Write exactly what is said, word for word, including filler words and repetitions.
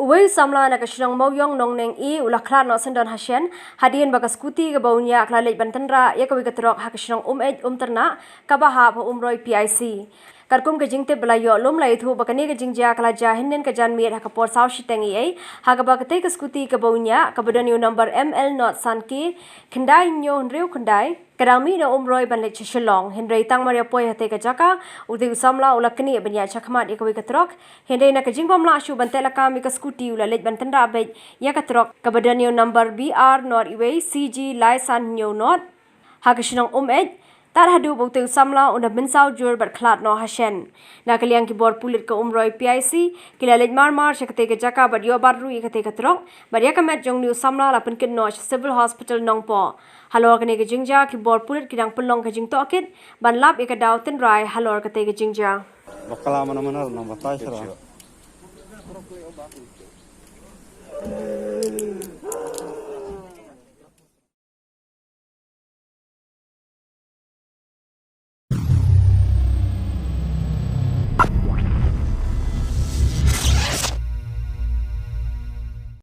Uwei u samla na ka shnong Mawiong Nongneng A u la khlad noh syndon hashen hadien ba ka skuti kaba u ñiah ka la leit ban tynrah ïa kawei ka trok ha ka shnong Umeit Umtyrnah kaba hap ha Umroi P I C. Katkum ka jingtip ba la ïoh lum, la ïathuh ba kane ka jingjia ka la jia hynnin ka janmiet ha ka por saw shiteng eiei, ha kaba katei ka skuti kaba u ñiah, kaba don ïa u number M L not san K khyndai hynñiew hynriew khyndai, ka dang mih na Umroi ban leit sha Shillong, hynrei tang mar ïa poi hatei ka jaka, utei u samla u la knieh ban ïaid shakhmat ïa kawei ka trok, hynrei na ka jingbym lah shuh ban teh lakam ïa ka skuti, u la leit ban tynrah beit ïa ka trok kaba don ïa u number B R not uwei C G lai san hynñiew not ha ka shnong Umeit, tad haduh ba utei u samla un da mynsaw jur bad khlad noh hashen. Na ka liang ki bor pulit ka Umroi P I C ki la leit mar mar sha katei ka jaka bad ïoh bat ruh ïa katei ka trok, bad ïa ka met jong une u samla la pynkit noh sha Civil Hospital Nongpoh. Halor kane ka jingjia, ki bor pulit ki dang pynlong ka jingtohkit ban lap ïa ka daw tynrai halor katei ka jingjia. Bakla mana mana nang batai sera.